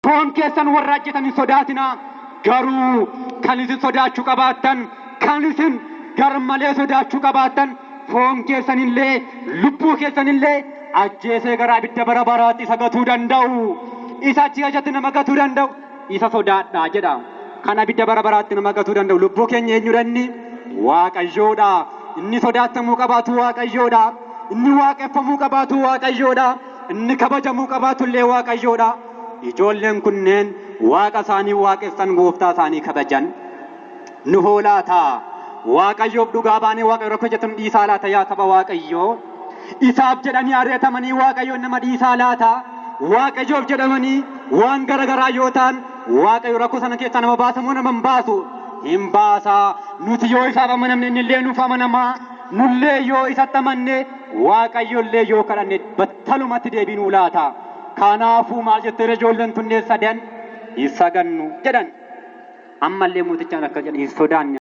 Foon keessan warra ajjeesan hin sodaatinaa. Garuu kan isin sodaachuu qabaattan, kan isin garmalee sodaachuu qabaattan, foon keessanillee lubbuu keessanillee ajjeesee gara abidda bara baraatti isa gatuu danda'u. Isa achi keessatti nama gatuu danda'u isa sodaadhaa jedha. Kan abidda bara baraatti nama gatuu danda'u lubbuu keenya eenyudha inni? Waaqayyoodha. Inni sodaatamuu qabaatu Waaqayyoodha. Inni waaqeffamuu qabaatu Waaqayyoodha. Inni kabajamuu qabaatu illee Waaqayyoodha. Ijoolleen kunneen Waaqa isaanii waaqessan, gooftaa isaanii kabajan. Nu hoolaata. Waaqayyoof dhugaa baanee Waaqayyo rakkoo jettu nu dhiisaa laata, yaa saba Waaqayyoo? Isaaf jedhanii ari'atamanii Waaqayyoon nama dhiisaa laata? Waaqayyoof jedhamanii waan gara garaa yoo ta'an, Waaqayyo rakkoo sana keessaa nama baasa moo nama hin baasu? Hin baasaa. Nuti yoo isaaf amanamne, inni illee nuuf amanamaa. Nullee yoo isatti amanne, Waaqayyo illee yoo kadhanne, battalumatti deebii nuu laata. Kanaafuu maal jetteera ijoolleen tunneen sadan? Hin sagannu jedhan. Ammallee mootichaan akka jedhan, hin sodaanne.